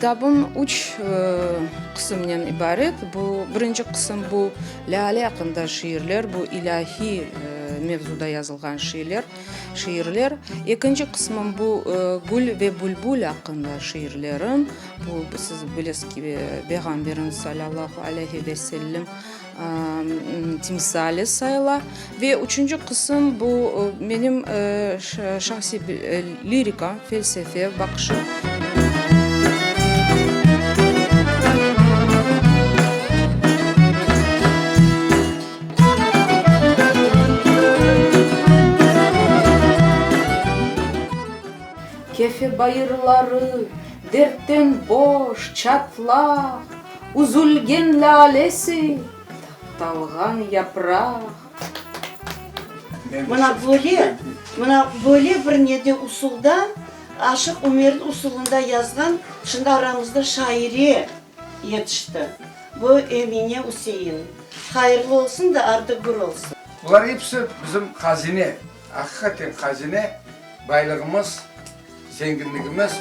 Kitabım üç qısımnen ibaret. Bu birinci qısım, bu lâle aqqında şiirler, bu ilâhiy mevzuda yazılğan şiirler. Şiirler. Ekinci qısmım, bu gül ve bülbül aqqında şiirlerim. Bu, siz bilesiz ki, Peyğamberimiz salâllahu aleyhi ve sellem timsali sayıla. Ve üçünci qısım, bu menim şahsiy lirika, felsefe baqışım. Kefe bayırları dertten boş, çatlaq, Üzülgen lâlesi, taptalğan yapraq. Mına böyle, mına böyle bir nede usulda, Aşıq Umerniñ usulında yazğan, şimdi aramızda şaire yetişti. Bu Emine Üsein. Hayırlı olsun da ardı gür olsun. Bular episi bizim hazine, aqiqaten hazine, baylığımız, zenginligimiz.